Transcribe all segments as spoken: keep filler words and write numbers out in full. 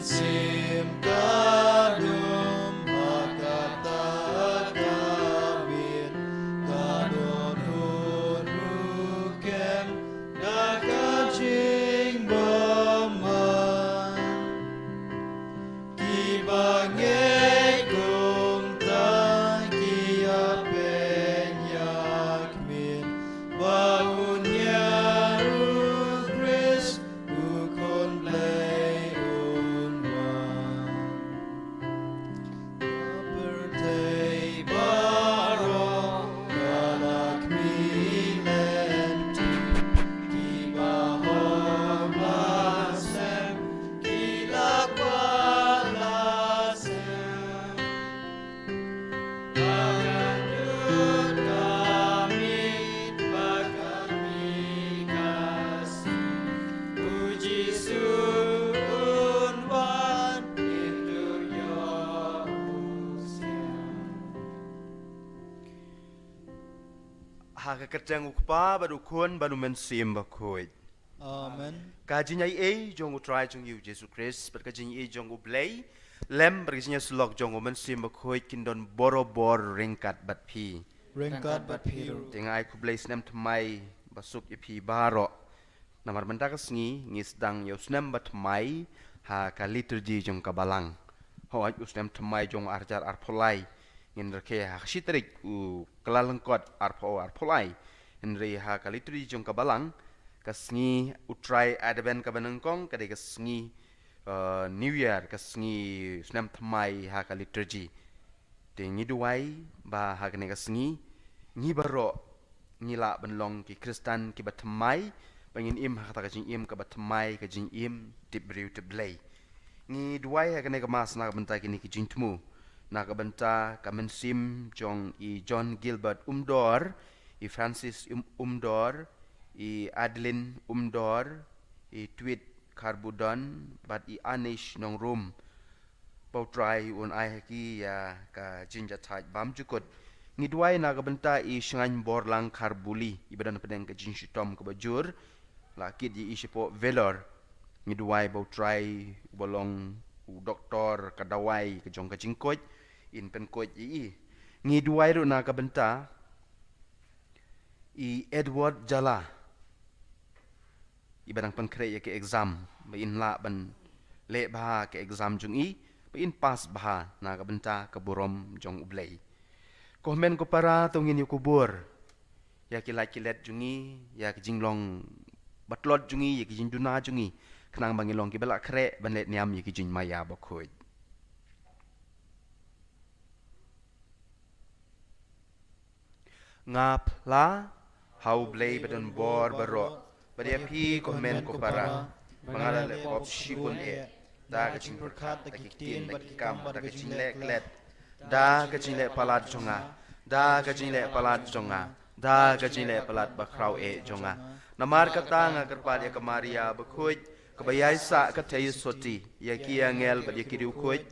Sim ka dum ha kata ka miet, ka don un rukem da ka jingbymman. Kiba ngeit kumta ki ïapynïar miet ba un ïa u Khrist u Khun Blei un wan. Pyrthei baroh ka la khmih lynti, kiba hok la sem, ki la kwah la sem. Ba kan ïoh ka miet, ba kan mih ka sngi, u Jisu un wan, ngin duh ïoh u siang. Ha ka kyrteng u Kpa bad u Khun bad u Mynsiem Bakhuid. Amen. Ka jingaiei jong u Trai jong ngi u Jisu Khrist bad ka jingaiei jong u Blei, lem bad ka jingïasyllok jong u Mynsiem Bakhuid kin don borabor ryngkat bad phi. Ryngkat bad phi ruh. Te nga ai khublei snem thymmai basuk ïa phi baroh. Namar mynta ka sngi ngi sdang ïa u snem ba thymmai ha ka liturgi jong ka Balang. Hooid, u snem thymmai jong u arhajar arphew lai ngin rakhe ha ka shi tarik u Kyllalyngkot arphew arphew lai. Hynrei ha ka liturgi jong ka Balang, ka sngi u Trai Advent kaba nyngkong ka dei ka sngi, eh, New Year, ka sngi snem thymmai ha ka liturgi. Te ngi duwai ba ha kane ka sngi ngi baroh ngi lah ban long ki Khristan kiba thymmai, ba ngin im ha kata ka jingim kaba thymmai, ka jingim tip briew tip Blei. Ngi duwai ha kane ka Mass na ka bynta kine ki jingthmu, na ka bynta ka mynsiem jong i John Gilbert Umdor, i Francis Um-, Umdor, i Adeline Umdor, i Twit Kharbudon bad i Anish Nongrum. Ba u Trai un ai ha ki ïa ka jingjahthait bymjukut. Ngi duwai na ka bynta i Shngain Borlang Kharbuli, iba don hapdeng ka jingshitom kaba jur, la kit ïa i shapoh Vellore. Ngi duwai ba u Trai uba long u doktor ka dawai ka jong ka jingkoit, in pynkoit ïa i. Ngi duwai ruh na ka bynta i Edward Jala, iba dang pynkhreh ïa ka exam, ba in lah ban leh bha ka exam jong i, ba in pass bha na ka bynta ka burom jong u Blei. Ko hynmen ko para, to ngin ïa kubur ïa ki lait ki let jong ngi, ïa ki jinglong batlot jong ngi, ïa ki jingduna jong ngi, khnang ba ngin long kiba la khreh ban leh niam ïa ki jingmaïa bakhuid. Nga phla ha u Blei ba don bor baroh, bad ïa phi ko hynmen ko para, ba nga la leh pop shibun eh, da ka jingpyrkhat, da ki ktien, da ki kam, da ka jingleh klet, da ka jingleh palat jong nga, da ka jingleh palat jong nga, da ka jingleh palat bakhraw eh jong nga. Namar kata nga kyrpad ïa ka Maria bakhuid, kaba ïaisah ka theisotti, ïa ki angel bad ïa ki riewkhuid,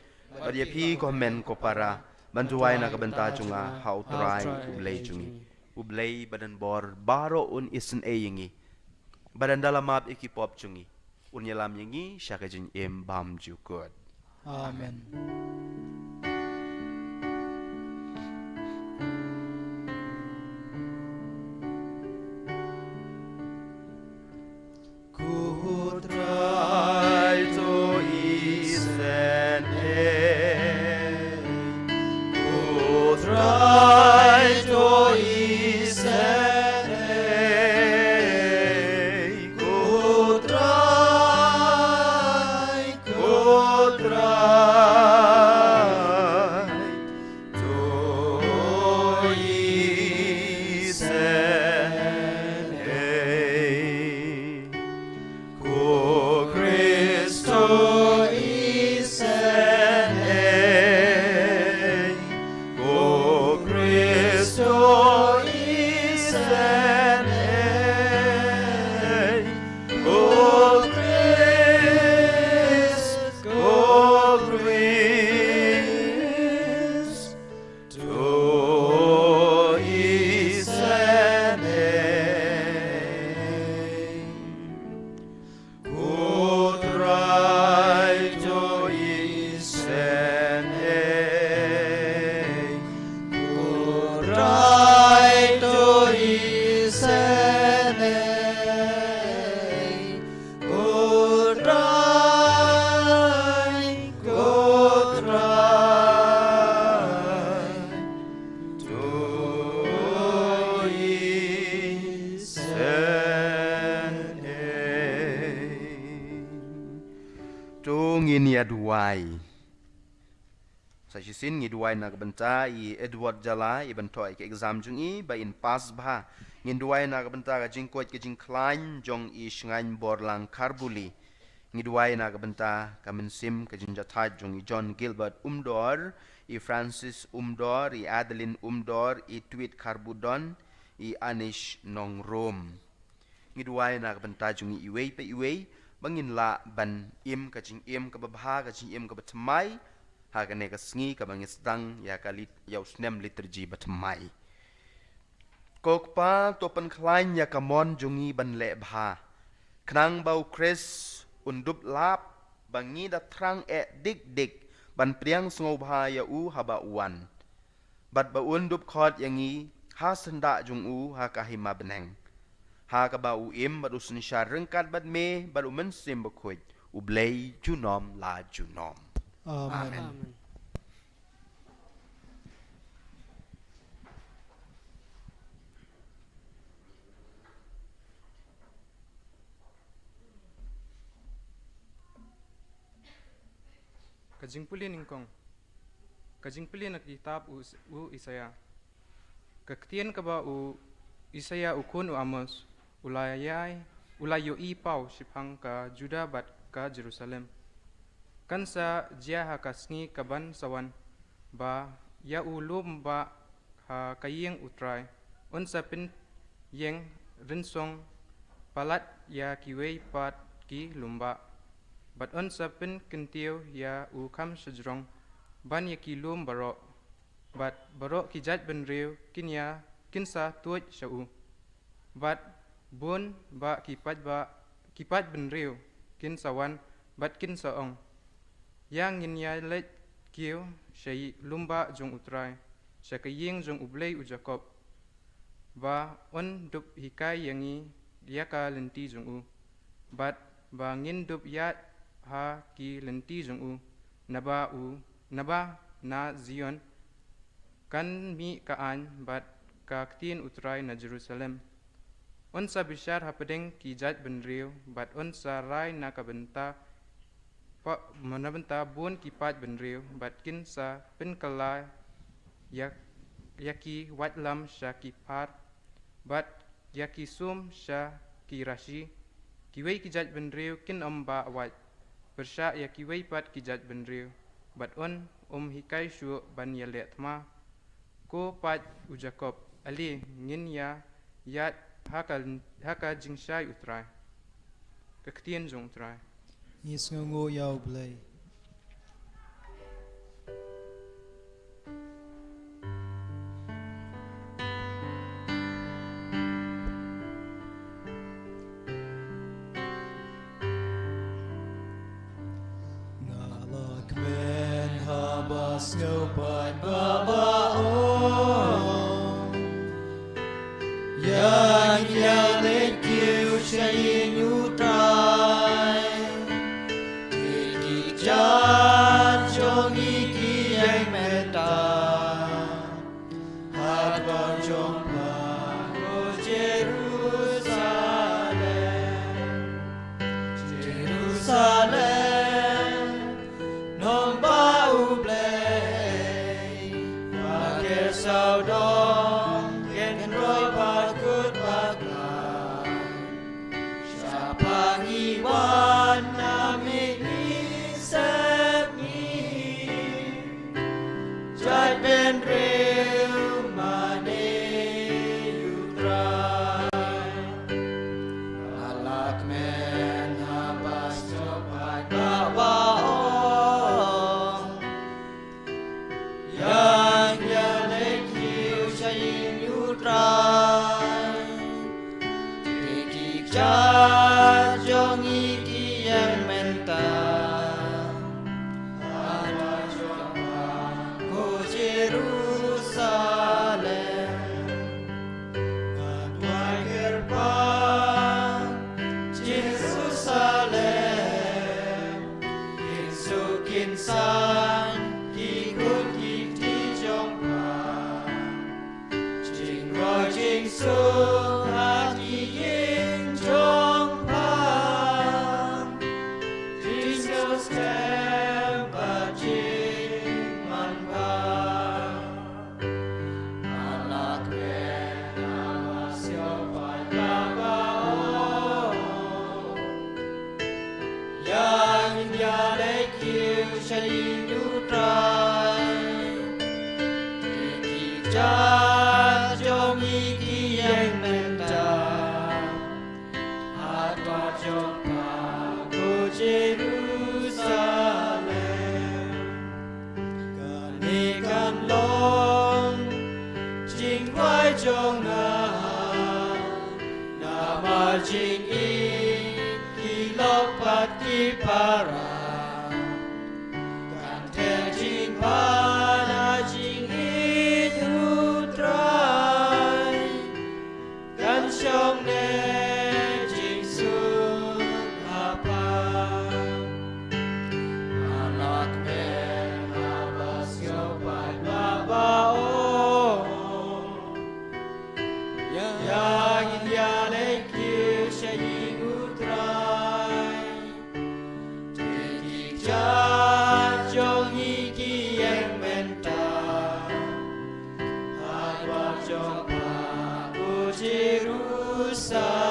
bad ïa phi ko hynmen ko para, ban duwai na ka bynta jong nga ha u Trai u Blei jong ngi. U Blei ba don bor baroh un isynei ïa ngi, bad un da la map ïa ki pop jong ngi, un ïalam ïa ngi sha ka jingim bymjukut. Amen. Ko Trai to isynei. Ko Trai to isynei. Ko Trai, ko Trai. To isynei. Ko Khrist to isynei. Ko Khrist to isynei. Ko Khrist, ko Khrist. To isynei. Ko Trai to Duwai. Sa shisien ngi duwai na ka bynta i Edward Jala, i ban thoh ïa ka exam jong i ba in pass bha. Ngin duwai na ka bynta ka jingkoit ka jingkhlaiñ jong i Shngain Borlang Kharbuli. Ngi duwai na ka bynta ka mynsiem ka jingjahthait jong i John Gilbert Umdor, i Francis Umdor, i Adeline Umdor, i Twit Kharbudon, i Anish Nongrum. Ngi duwai na ka bynta jong ngi iwei pa iwei ba ngin lah ban im ka jingim kaba bha, ka jingim kaba thymmai ha kane ka sngi kaba ngi sdang ïa ka lit-, ïa u snem liturgy ba thymmai. Ko Kpa, to pynkhlaiñ ïa ka mon jong ngi ban leh bha, khnang ba u Khrist un dup lap ba ngi da thrang eh dik dik ban pdiang sngewbha ïa u haba u wan, bad ba un dup khot ïa ngi ha syndah jong u ha ka hima bneng, ha kaba u im bad u synshar ryngkat bad me bad u Mynsiem Bakhuid, U Blei junom la junom. Amen. Amen. Ka jingpule nyngkong. Ka jingpule na ka kitab u, u Isaïah. Ka ktien kaba u Isaïah u khun u Amos u la ïai, u la ïohi paw shaphang ka Judah bad ka Jerusalem. Kan sa jia ha ka sngi kaban sa wan, ba ïa u lum ba ha ka ïing U Trai, un sa pynïeng rynsan palat ïa kiwei pat ki lum ba, bad un sa pynkyntiew ïa u kham shajrong ban ïa ki lum baroh, bad baroh ki jaitbynriew kin ïa, kin sa tuid sha u. Bad bun ba ki paid ba, ki paidbynriew kin sa wan, bad kin sa ong, ïa ngin ïa leit kiew sha i lum ba jong U Trai, sha ka ïing jong U Blei u Jakob, ba un dup hikai ïa ngi ïa ka lynti jong u, bad ba ngin dup ïaid ha ki lynti jong u, naba u, naba na Zion kan mih ka aiñ bad ka ktien U Trai na Jerusalem. Un sa bishar hapdeng ki jaitbynriew, bad un sa rai na ka bynta, pa, na bynta bun ki paidbynriew, bad kin sa pynkylla ïa, ïa ki waitlam sha ki phar, bad ïa ki sum sha ki rashi. Kiwei ki jaitbynriew kin ym bah wait pyrshah ïa kiwei pat ki jaitbynriew, bad un ym hikai shuh ban ïaleh thma. Ko paid u Jakob, ale ngin ïa ïaid ha ka, ha ka jingshai U Trai. Ka ktien jong U Trai. Ngi sngewnguh ïa U Blei. Nga la kmen haba sngewpait ba ba ong, ïa ngi ïa leit kiew sha ïing U Trai. Te ki kjat jong ngi ki ïeng mynta ha dwar jong pha, ko Jerusalem. Jerusalem, nongbah U Blei, ba ker sawdong, ken roi ba kut ba khlaiñ. Shaphang ngi wan na mihngi sepngi, jaitbynriew mane ïa U Trai. Nga la kmen haba sngewpait ba ba ong, ïa ngi ïa leit kiew sha ïing U Trai. Te ki kjat jong ngi ki ïeng mynta ha dwar jong pha, ko Jerusalem. Nga duwai kyrpad, Jerusalem, kin suk kin saiñ ki khun ki kti jong pha. Jingroi jingsuk ha ki ïing jong jong ngi ki ïeng mynta ha dwar jong pha ko Jerusalem. Kane kan long jingduwai jong nga, namar jingïeit ki lok bad ki para. Kan teh jingpang ha jingïeit u Trai. Kan shong ne jingsuk ha pha. Halor kmen haba sngewbha ba ba o. Ïa ngin ïaleit kiew sha ïing u Trai. Te ki jait jong ngi ki ïeng mynta ha dwar jong pha ko Jerusalem.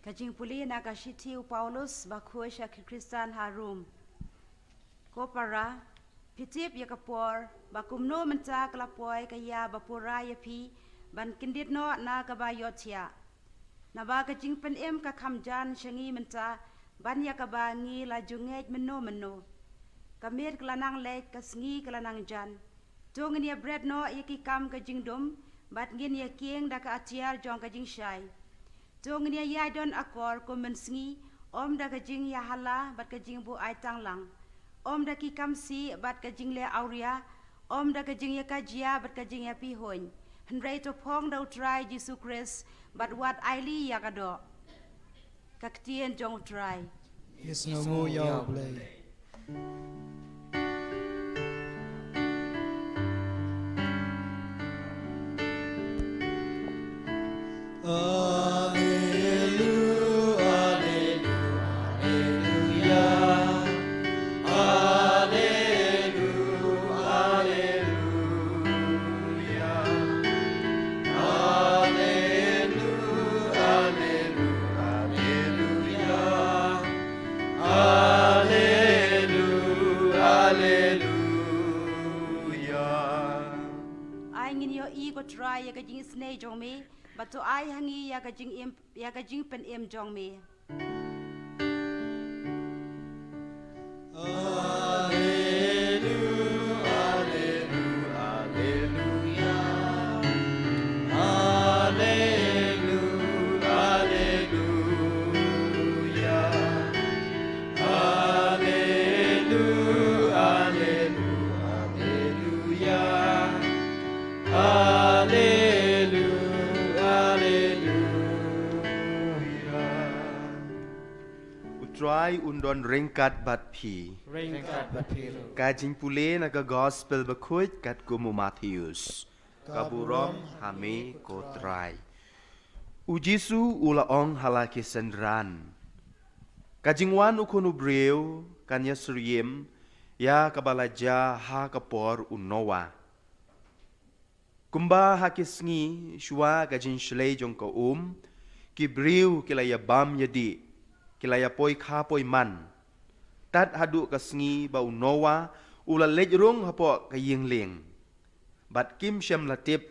Ka jingpule na ka shithi u Paulus bakhuid sha ki Khristan ha Rom. Ko para, phi tip ïa ka por ba kumno mynta ka la poi ka ïa ba pura ïa phi ban kyndit noh na kaba ïohthiah. Naba ka jingpynim ka kham jan sha ngi mynta ban ïa kaba ngi la ju ngeit mynno mynno. Ka miet ka la nang leit, ka sngi ka la nang jan. To ngin ïa bret noh ïa ki kam ka jingdum bad ngin ïa kieng da ka atiar jong ka jingshai. To ngin ïa ïaid don akor kum mynsngi, ym da ka jingïahala bad ka jingbuaid tang lang, ym da ki kam sih bad ka jingleh awria, ym da ka jingïakajia bad ka jingïapyrshah. Hynrei to phong da u Trai Jisu Khrist bad wat ailad ïa ka doh. Ka ktien jong u Trai. Ïa sngewnguh ïa u Blei. Alleluia, alleluia, alleluia. Alleluia, alleluia, alleluia. Alleluia, alleluia. Ai ngin ïohi ko Trai ïa ka jingisynei jong me, bad to ai ha ngi ïa ka jingim, ïa ka jingpynim jong me. U Trai un don ryngkat bad phi. Ryngkat bad phi ruh. Ka jingpule na ka Gospel bakhuid katkum u Mathaios. Ka burom ha me ko Trai. U Jisu u la ong ha la ki synran: Ka jingwan u Khun u Briew kan ïasyriem ïa kaba la jia ha ka por u Noah. Kumba ha ki sngi shuwa ka jingshlei jong ka um, ki briew ki la ïabam ïadih, ki la ïapoi kha poi man, tad haduh ka sngi ba u Noah u la leit rung hapoh ka ïing lieng. Bad kim shym la tip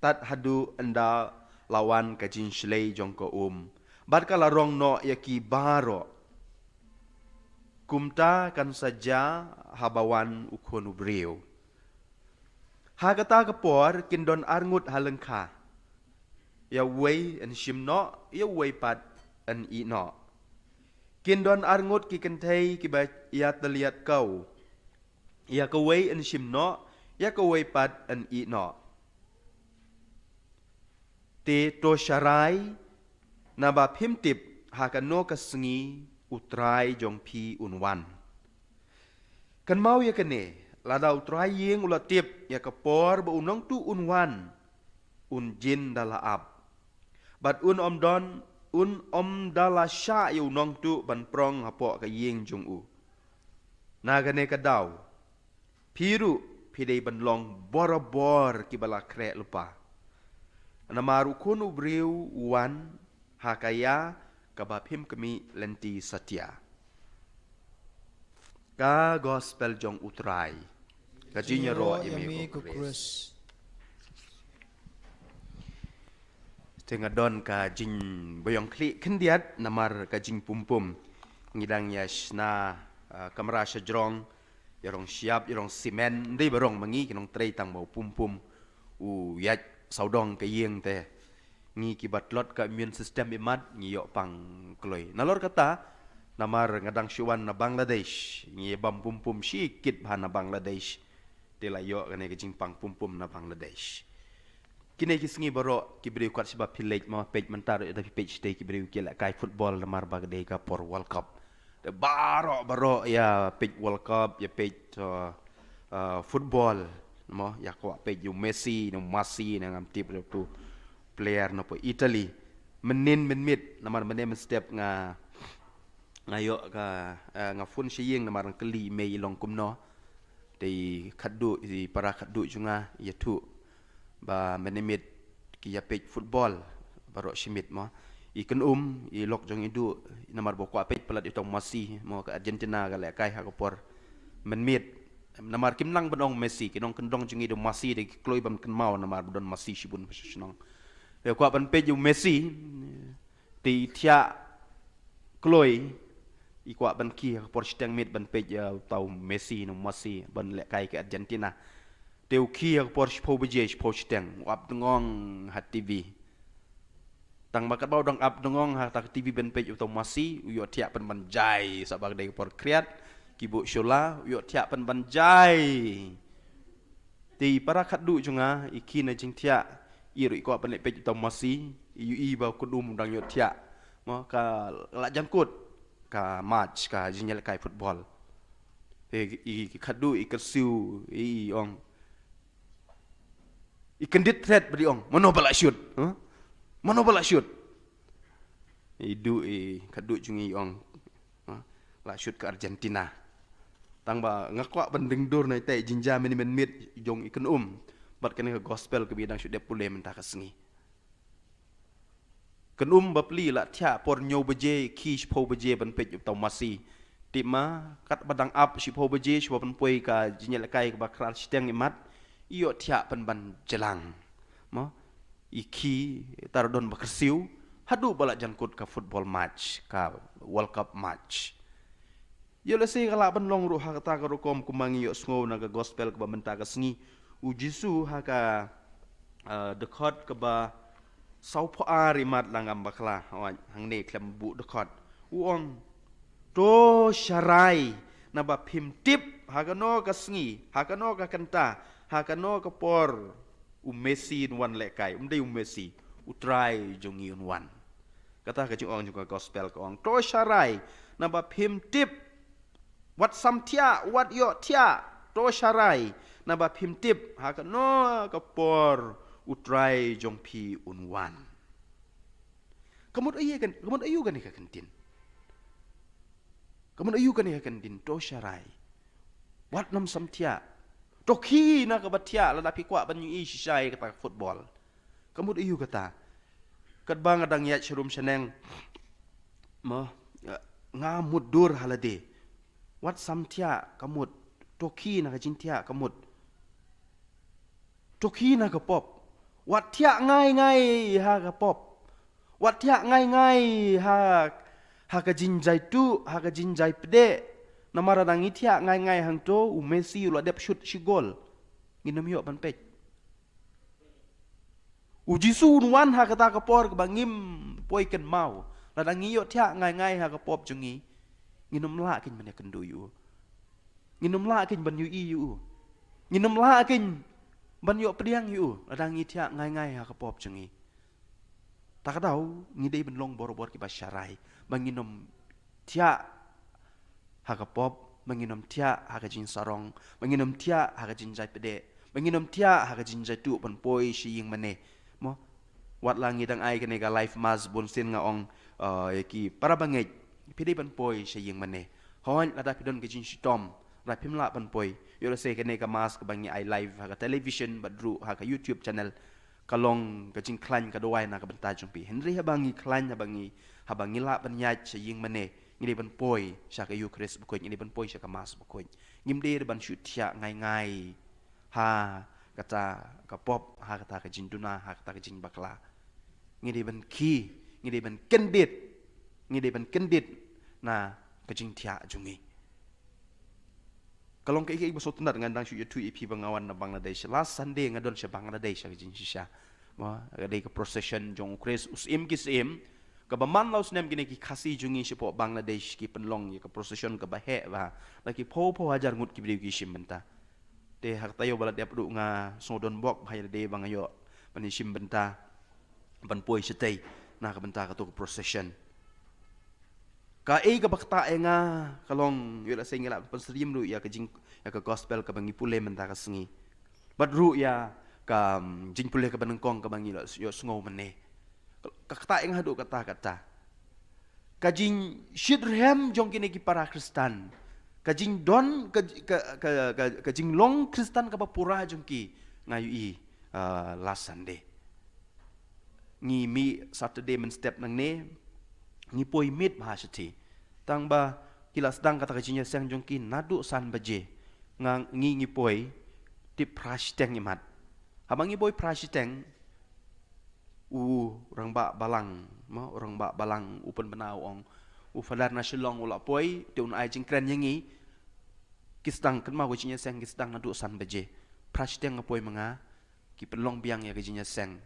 tad haduh ynda la wan ka jingshlei jong ka um, bad ka la rong noh ïa ki baroh. Kumta kan sa jia haba wan u Khun u Briew. Ha kata ka por kin don arngut ha lyngkha, ïa uwei yn shim noh, ïa uwei pat yn ïeh noh. Kin don arngut ki kynthei kiba ïatylliat kew, ïa kawei yn shim noh, ïa kawei pat yn ïeh noh. Te to sharai, naba phim tip ha kano ka sngi u Trai jong phi un wan. Kynmaw ïa kane, lada u trai ïing u la tip ïa ka por ba u nongtuh un wan, un jin da la ap. Bad un ym don, un ym da la shah ïa u nongtuh ban prong hapoh ka ïing jong u. Na kane ka daw, phi ruh phi dei ban long borabor kiba la khreh lypa. Namar u Khun u briew u wan ha ka ïa kaba phim khmih lynti satia. Ka gospel jong u Trai. Ka jingïaroh ïa me ko Khrist. Te nga don ka jingbiang khlieh khyndiat namar ka jingpumpum. Ngi dang ïa shna, ah, kamra shajrong, ïa rong shyiap, ïa rong simen, ndei ba rong ma ngi ki nongtrei tang ba u pumpum u ïaid sawdong ka ïing te. Ngi kiba tlot ka immune system imat ngi ïoh pang kloi. Nalor kata, namar nga dang shu wan na Bangladesh, ngi bam pumpum shi kit bha na Bangladesh. Te la ïoh kane ka jingpang pumpum na Bangladesh. Kine ki sngi baroh ki briew kat shiba phi leit mo peit mynta ruh da phi peit shatei ki briew ki lehkai football namar ba ka dei ka por World Cup. Te baroh baroh ïa peit World Cup, ïa peit, uh, uh, football mo, ïa kwah peit ïa u Messi, ïa u Messi, ïa ngam tip ruh tu player na po Italy. Mynnin mynmiet namar mynne mynstep nga nga ïoh ka, eh, nga phone sha ïing namar nga kylli i mei i long kumno. Te i khadduh, i para khadduh jong nga ïathuh ba mynmiet ki ïa peit football baroh shi miet mo. I kynum i lok jong i duh namar ba kwah peit palat ïa uta u Messi mo, ka Argentina ka lehkai ha ka por mynmiet. Namar kim nang ban ong Messi, ki nongkyndong jong i da u Messi da ki kloi ban kynmaw namar ba don Messi shibun ba sha shnong. Te kwah ban peit ïa u Messi, te i thiah kloi, i kwah ban khie ha ka por shiteng miet ban peit ïa uta u Messi na u Messi ban lehkai ka Argentina. Te u khie ha ka por shiphew baje, shiphew shiteng, u ap dngong ha TV. Tang ba katba u dang ap dngong ha ta ka TV ban peit ïa uta u Messi, u ïoh thiah pynban jai, sa ba ka dei ka por khriat, ki buh shula, u ïoh thiah pynban jai. Te i para khadduh jong nga, i khie na jingthiah, i ruh i kwah ban leit peit uta u Messi, i ïohi ba u kynum u dang ïoh thiah. Mo, ka la jangkut ka match, ka jingïalehkai football. Te i khadduh i kyrsiew, i ong. I kyndit thret bad i ong, mano ba la shoot? Huh? Mano ba la shoot? I duh i khadduh jong i ong, ha, la shoot ka Argentina. Tang ba nga kwah ban deng dur na ita i jingjia mynne mynmiet jong i kynum bad kane ka gospel kaba i dang shu dep pule mynta ka sngi. Kynum ba pli la thiah por hynñiew baje, khie shiphew baje ban peit ïa uta u Messi. Te ma katba dang ap shiphew baje, shwa ban poi ka jingïalehkai kaba khraw shiteng imat, i ïoh thiah pynban jlang. Mo, i khie, tang ruh don ba kyrsiew, haduh ba la jangkut ka football match, ka World Cup match. Ïoh lehse ka lah ban long ruh ha kata ka rukom kumba ngi ïohsngew na ka gospel kaba mynta ka sngi. U Jisu ha ka, eh, dkhot kaba sawphew ar imat lada ngam bakla, hooid, hangne khlem buh dkhot. U ong, to sharai, naba phim tip ha kano ka sngi, ha kano ka kynta, ha kano ka por u Messi un wan lehkai, um dei u Messi, u Trai jong ngi un wan. Kata ka jingong jong ka gospel ka ong, to sharai, naba phim tip, wat sam thiah, wat ïoh thiah, to sharai, naba phim tip ha kano ka por u Trai jong phi un wan. Ka mut aiu kan, ka mut aiu kane ka kyntien? Ka mut aiu kane ka kyntien, to sharai, wat nym sam thiah? To khie na kaba thiah lada phi kwah ban ïohi shisha ïa kata ka football. Ka mut aiu kata? Katba nga dang ïaid sharum shaneng, mo, nga mutdur ha lade. Wat sam thiah, ka mut. To khie na ka jingthiah, ka mut. To khie na ka pop. Wat thiah ngai ngai ha ka pop. Wat thiah ngai ngai ha, ha ka jingjaituh, ha ka jingjai pdeh. Namar lada ngi thiah ngai ngai hangto, u Messi u la dep shoot shi gol. Ngin ym ïoh ban peit. U Jisu un wan ha kata ka por kaba ngim poi kynmaw. Lada ngi ïoh thiah ngai ngai ha ka pop jong ngi, ngin ym lah kein ban ïakynduh ïa u. Ngin ym lah kein ban ïohi ïa u. Ngin ym lah kein ban ïoh pdiang ïa u lada ngi thiah ngai ngai ha ka pop jong ngi. Ta ka daw, ngi dei ban long borabor kiba sharai ba ngin ym thiah ha ka pop, ba ngin ym thiah ha ka jingsarong, ba ngin ym thiah ha ka jingjai pdeh, ba ngin ym thiah ha ka jingjaituh ban poi sha ïing mane. Mo, Wat la ngi dang ai kane ka live mass bun sien nga ong, uh, ïa ki para bangeit, phi dei ban poi sha ïing mane. Hooid, lada phi don ka jingshitom, lada phim lah ban poi, ïoh lehse kane ka mass kaba ngi ai live ha ka television bad ruh ha ka YouTube channel ka long ka jingkhlaiñ ka duwai na ka bynta jong phi. Hynrei haba ngi khlaiñ, haba ngi, haba ngi lah ban ïaid sha ïing mane, ngi dei ban poi sha ka Eucharist bakhuid, ngi dei ban poi sha ka mass bakhuid. Ngim dei ban shu thiah ngai ngai ha kata ka pop, ha kata ka jingduna, ha kata ka jingbakla. Ngi dei ban khie, ngi dei ban kyndit, ngi dei ban kyndit na ka jingthiah jong ngi. Ka long kaei kaei ba sngewtynnat, ngan dang shu ïathuh ïa phi ba nga wan na Bangladesh. Last Sunday nga don sha Bangladesh ha ka jingshisha. Mo, ka dei ka procession jong u Khrist u Syiem ki syiem, kaba man la u snem kine ki Khasi jong ngi shapoh Bangladesh ki pynlong ïa ka procession kaba heh bha. La ki phew phew hajar ngut ki briew ki shim bynta. Te ha ka taïew ba la dep ruh nga sngewdon bok bha ïa lade ba nga ïoh ban ïashim bynta, ban poi shatei na ka bynta kato ka procession. Kaei kaba ktah ïa nga ka long, ïoh lehse ngi lah ban pynsyriem ruh ïa ka jing, ïa ka gospel kaba ngi pule mynta ka sngi, bad ruh ïa ka, um, jingpule kaba nyngkong kaba ngi la ïoh sngew mynne. Ka ktah ïa nga haduh katta katta. Ka jingshitrhem jong kine ki para Khristan, ka jingdon, ka, ka, ka, ka, ka jinglong Khristan kaba pura jong ki, nga ïohi, uh, last Sunday. Ngi mih Saturday mynstep nangne, ngi poi miet bha shathie. Tang ba ki la sdang kata ka jingïaseng jong ki naduh san baje. Nga, ngi, ngi poi tip phra shiteng imat. Haba ngi poi phra shiteng, u rangbah balang, mo, u rangbah balang u pynbna u ong, u Phadar na Shillong u la poi, te un ai jingkren ïa ngi. Ki sdang, kynmaw, ka jingïaseng ki sdang naduh san baje. Phra shiteng nga poi ma nga, ki pynlong biang ïa ka jingïaseng.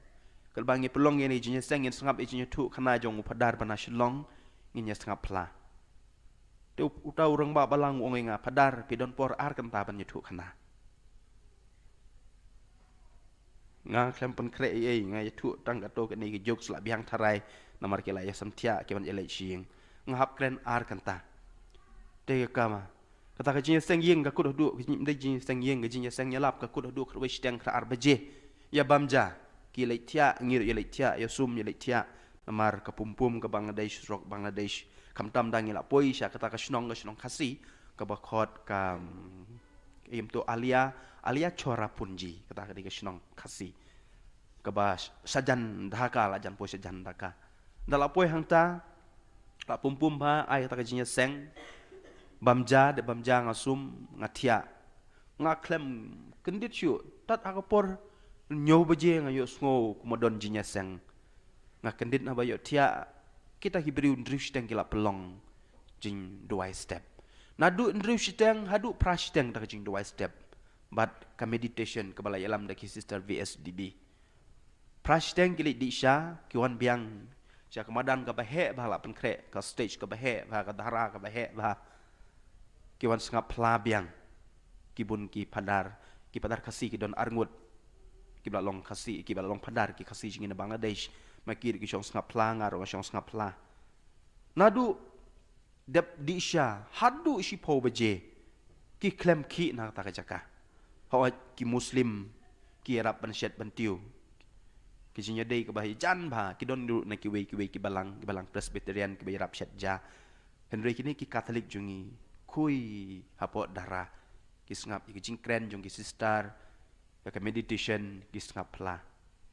Katba ngi pynlong ïa ka jingïaseng, ngin sngap ïa ka jingïathuh khana jong u Phadar ba na Shillong, ngin ïa sngap phla. Te u, uta u rangbah balang u ong ïa nga, Phadar, phi don por ar kynta ban ïathuh khana. Nga khlem pynkhreh ei ei, nga ïathuh tang kato kane ka jokes la biang tharai, namar ki la ïa samthiah ki ban ïaleit sha ïing. Nga hap kren ar kynta. Te ka kama, kata ka jingïaseng ïing ka kut haduh, ka jing, ym dei jingïaseng ïing, ka jingïaseng ïalap ka kut haduh khatwei shiteng khatar baje. Ïa bam ja, ki leit thiah, ngi ruh ïaleit thiah, ïa sum ïaleit thiah. Namar ka pumpum ka Bangladesh, surok Bangladesh. Khamtam da ngi la poi sha kata ka shnong, ka shnong Khasi, kaba khot ka, mm, im tu Alia, Alia Cherrapunji, kata ka dei ka shnong Khasi. Kaba sh-, shajan Dhaka, la jan poi shajan Dhaka. Da la poi hangta, la pumpum bha, ai kata ka jingïaseng. Bam ja, dep bam ja nga sum, nga thiah. Nga khlem kyndit shuh, tad ha ka por hynñiew baje nga ïohsngew kumba don jingïaseng. Nga kyndit, naba ïohthiah, kita ki briew hynriew shiteng ki la pynlong jingduwai step. Naduh hynriew shiteng haduh phra shiteng ta ka jingduwai step. Bad ka meditation kaba la ïalam da ki Sister V S D B. Phra shiteng ki leit dih sha, ki wan biang sha ka madan kaba heh bha, la pynkhreh ka stage kaba heh bha, ka dhara kaba heh bha. Ki wan sngap phla biang. Ki bun ki Phadar, ki Phadar Khasi ki don arngut. Kiba la long Khasi, kiba la long Phadar, ki Khasi jong ngi na Bangladesh. Ma ki ruh ki shong sngap phla, nga ruh nga shong sngap phla. Naduh dep dih sha haduh shiphew baje, ki khlem khih na kata ka jaka. Hooid, ki Muslim ki ïarap ban shet ban tiew. Ki jingïadei kaba jan bha, ki don ruh na kiwei kiwei ki balang, ki balang Presbyterian kiba ïarap shet ja. Hynrei kine ki Katholik jong ngi, khuid hapoh dhara, ki sngap ïa ki jingkren jong ki sister, ïa ka meditation, ki sngap phla.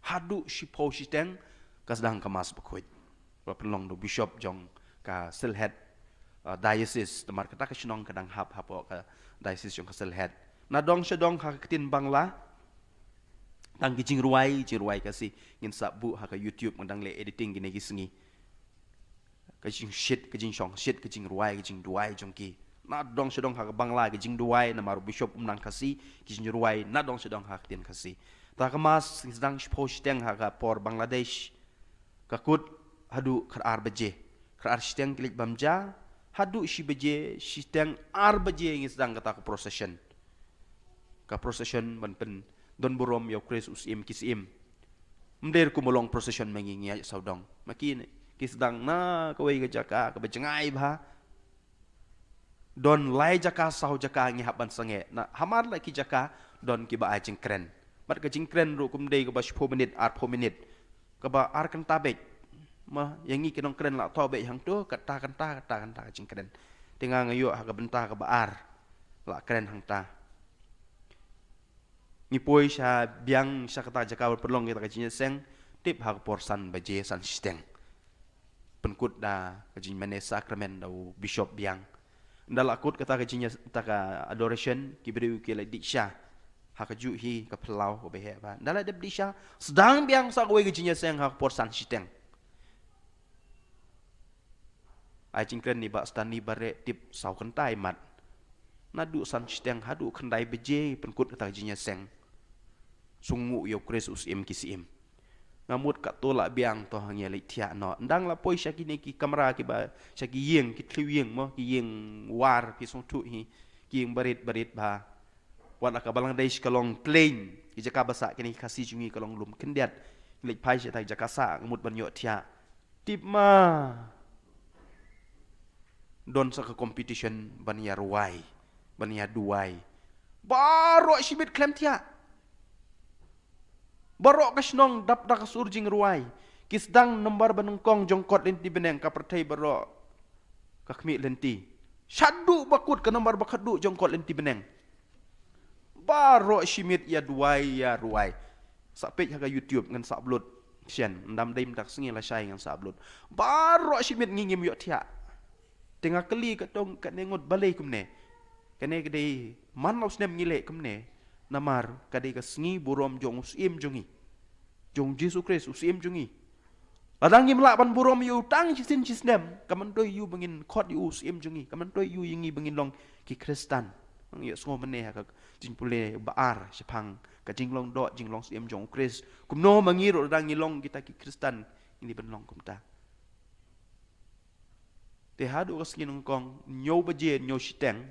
Haduh shiphew shiteng, ka sdang ka Mass bakhuid. Ba pynlong da u Bishop jong ka Sylhet, uh, Diocese, namar kata ka shnong ka dang hap hapoh ka Diocese jong ka Sylhet. Na dong sha dong ha ka ktien Bangla, tang ki jingrwai, jingrwai Khasi, ngin sa buh ha ka YouTube, nga dang leh editing kine ki sngi. Ka jingshit, ka jingshongshit, ka jingrwai, ka jingduwai jong ki. Na dong sha dong ha ka Bangla, ka jingduwai, namar u Bishop um nang Khasi, ka jingrwai, na dong sha dong ha ka ktien Khasi. Ta ka Mass, ngi sdang shiphew shiteng ha ka por Bangladesh. Ka kut, haduh khatar baje. Khatar shiteng ki leit bam ja, haduh shi baje, shiteng ar baje ngi sdang kata ka procession. Ka procession ban pyndon burom ïa u Khrist u Syiem ki syiem. Ym dei kumba long procession ma ngi, ngi ïaid sawdong. Ma ki ne, ki sdang na kawei ka jaka kaba jngai bha. Don lai jaka saw jaka ngi hap ban sangeh. Na hamar la ki jaka don kiba ai jingkren. Bad ka jingkren ruh kam dei kaba shiphew minit, arphew minit. kaba ar kynta beit. Ma, ïa ngi ki nongkren la thoh beit hangto, kata kynta, kata kynta ka jingkren. Te nga nga ïoh ha ka bynta kaba ar la kren hangta. Ngi poi sha biang sha kata jaka ba pynlong kita ka jingïaseng, tip ha ka por san baje san shiteng. Pynkut da ka jingmane sakramen da u bishop biang. Nda la kut kata ka jingïa, kata ka adoration, ki briew ki la dih sha ha kajuh hi ka phyllaw kaba heh bha. Nda la dep dih sha, sdang biang sa kawei ka jingïaseng ha ka por san shiteng. Ai jingkren i Bah Stanley Bareh, tip saw kynta i mat. Naduh san shiteng haduh khyndai baje pynkut kata ka jingïaseng. Sngewnguh ïa u Khrist u Syiem ki syiem. Nga mut katto la biang to, ngi ïa leit thiah noh. Ynda la poi sha kine ki kamra kiba, sha ki ïing, ki thliew ïing mo, ki ïing war, phi sngewthuh hi, ki ïing barit barit bha. Wat la ka Bangladesh ka long plain, ki jaka ba sah kine ki Khasi jong ngi ka long lum khyndiat. Leit phai sha kata ka jaka sah, nga mut ban ïoh thiah. Tip ma, don sa ka competition ban ïa rwai, ban ïa duwai. Baroh shibit khlem thiah. Baroh ka shnong dap da ka sur jingrwai. Ki sdang nombar ba nyngkong jong kot lynti bneng, ka pyrthei baroh ka khmih lynti. Shaduh ba kut ka nombar ba khatduh jong kot lynti bneng. Baroh shimit ïa duwai, ïa rwai. Sa peit ha ka YouTube ngan sa upload shen, ym dam dei mynta ka sngi, lashai ngan sa upload. Baroh shimit ngi ngim ïoh thiah. Te nga kylli katto katne ngut balei kumne. Kane ka dei man la u snem ngi leh kumne. Namar ka dei ka sngi burom jong u Syiem jong ngi, jong u Jisu Khrist u Syiem jong ngi. Lada ngim lah ban burom ïa u tang shisien shisnem, kam myntoi ïa u ba ngin khot ïa u Syiem jong ngi, kam myntoi ïa u ïa ngi ba ngin long ki Khristan. Ngi ïohsngew mynne ha ka jingpule ba ar shaphang ka jinglong doh jinglong Syiem jong u Khrist. Kumno ma ngi ruh lada ngi long kita ki Khristan, ngi dei ban long kumta. Te haduh ka sngi nyngkong, hynñiew baje, hynñiew shiteng,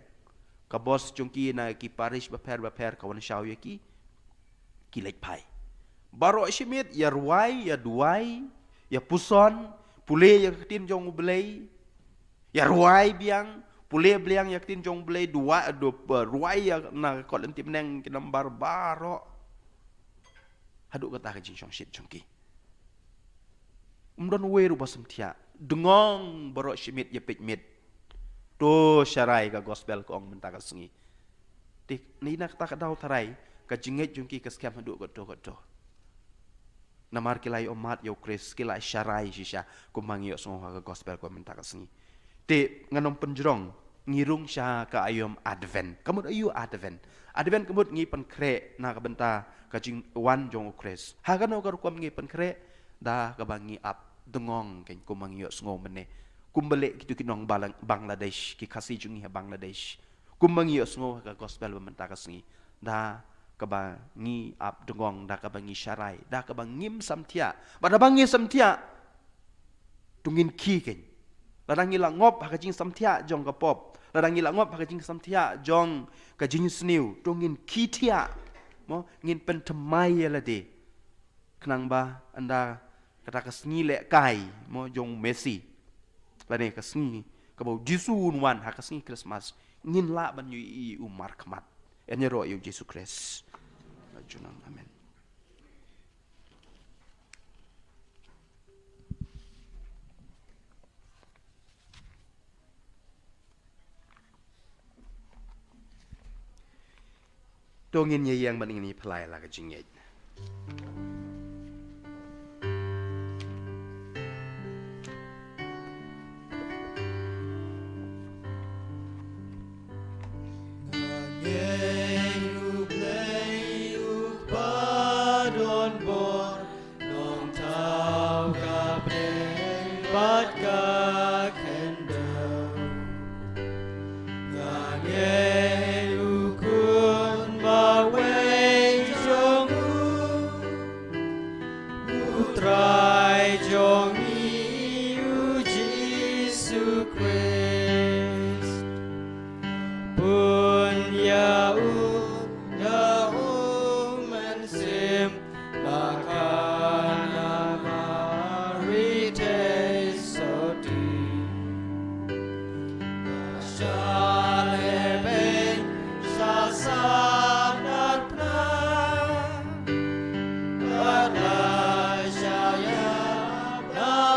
ka bos jong ki na ki parish bapher bapher ka wan shaw ïa ki, ki leit phai. Baroh shimit, ïa rwai, ïa duwai, ïa puson, pule ïa ka ktien jong U Blei, ïa rwai biang, pule biang ïa ka ktien jong U Blei, duwai, du, rwai ïa na kot lynti bneng ki nombar baroh. Haduh kata ka jingshongshit jong ki. Ym don uwei ruh ba sngewthiah. Dngong baroh shimit ïa peit miet. To sharai ka gospel ka ong mynta ka sngi. Te na kata ka daw tharai, ka jingngeit jong ki ka skhem haduh kato kato. Namar ki la ïohmad ïa u Khrist, ki la sharai shisha, kumba ngi ïohsngew ha ka gospel ka ong mynta ka sngi. Te ngan ym pynjrong, ngi rung sha ka aïom Advent. Ka mut aïu Advent? Advent ka mut ngi pynkhreh na ka bynta ka jingwan jong u Khrist. Ha kano ka rukom ngi pynkhreh? Da kaba ngi ap dngong, kein kumba ngi ïohsngew mynne. Kumba leh kito ki nong Balang-, Bangladesh, ki Khasi jong ngi ha Bangladesh. Kumba ngi ïohsngew ha ka gospel ba mynta ka sngi. Da kaba ngi ap dngong, da kaba ngi sharai, da kaba ngim samthiah. Bad haba ngi samthiah, to ngin khie kein. Lada ngi la ngop ha ka jingsamthiah jong ka pop, lada ngi la ngop ha ka jingsamthiah jong ka jingsniew, to ngin khie thiah. Mo, ngin pynthymmai ïa lade. Khnang ba ynda kata ka sngi lehkai, mo, jong u Messi, lane ka sngi kaba u Jisu un wan ha ka sngi Christmas, ngin lah ban ïohi ïa u markhmat. Yn ïaroh ïa u Jisu Khrist. Amen. To ngin ïa ïeng bad ngin ïa pynlait la ka jingngeit. Ngeit U Blei u kpa don bor, nongthaw ka bneng bad ka khyndew. Nga ngeit U Khun bawei jong u, U Trai jong ngi U Jisu Khrist. Bun ïa u da u Mynsiem Bakhan ha Mari te sotti. Shalebeng sha sandar pna. Bad la shaya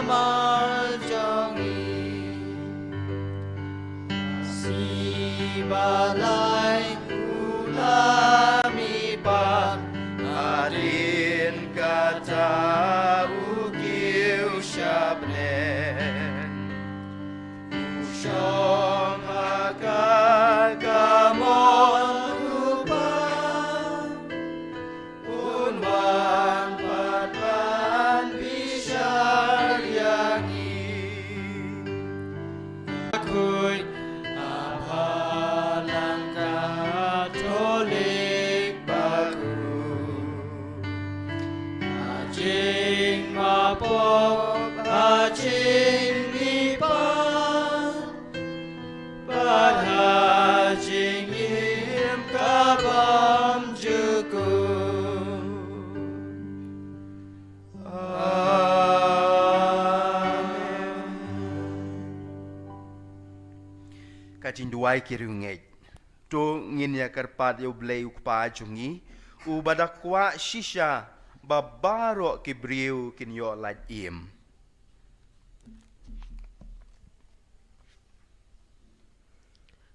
Mal jong ngi. Sibalai u la mi pat, hadien kata u kiew shabneng. U shong ha ka kamon u Kpa. Un wan pat ban bishar ïa ngi. Khuid ha Balang Katholik bakhraw. Ha jingmapop, ha jingmihpat. Bad ha jingim ka bymjukut. Amen. Ka jingduwai ki riewngeit. To ngin ïa kyrpad ïa U Blei U Kpa jong ngi, uba da kwah shisha ba baroh ki briew kin ïoh lait im.